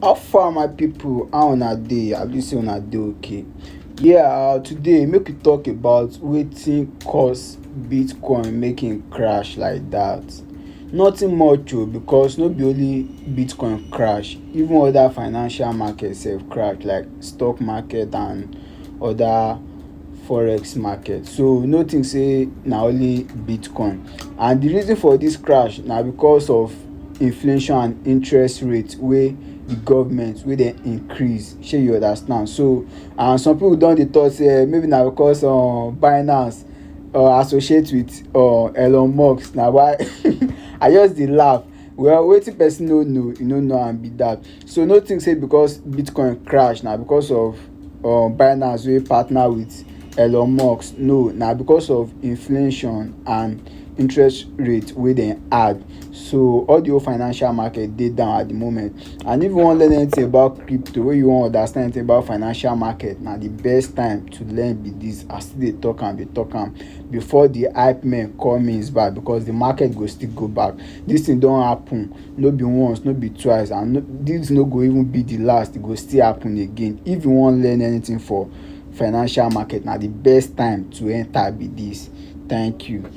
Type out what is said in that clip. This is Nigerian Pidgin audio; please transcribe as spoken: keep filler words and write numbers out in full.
How far, my people? How una dey? I believe say una dey okay. Yeah, uh, today make we talk about wetin cause Bitcoin make im crash like that. Nothing much o, because no be only Bitcoin crash, even other financial market sef crash, like stock market and other forex market. So no think say na only Bitcoin. And the reason for this crash na because of inflation and interest rate wey the government wey dem increase. Shey you understand? So, and some people don dey talk say, eh, maybe na because, um, Binance, uh, associate with, uh, Elon Musk, na why I just dey laugh. Well, wetin person no know, e no know am be that. So no think say because Bitcoin crash na because of, um, Binance wey partner with Elon Musk. No, na because of inflation and interest rate wey dem add. So all the whole financial market dey down at the moment. And if you wan learn anything about crypto, wey you wan understand anything about financial market, na the best time to learn be this. I still dey talk am, dey talk am before the hype men come in is bad, because the market go still go back. This thing don happen, no be once, no be twice, and no, this no go even be the last. E go still happen again. If you wan learn anything for financial market, na the best time to enter be this. Thank you.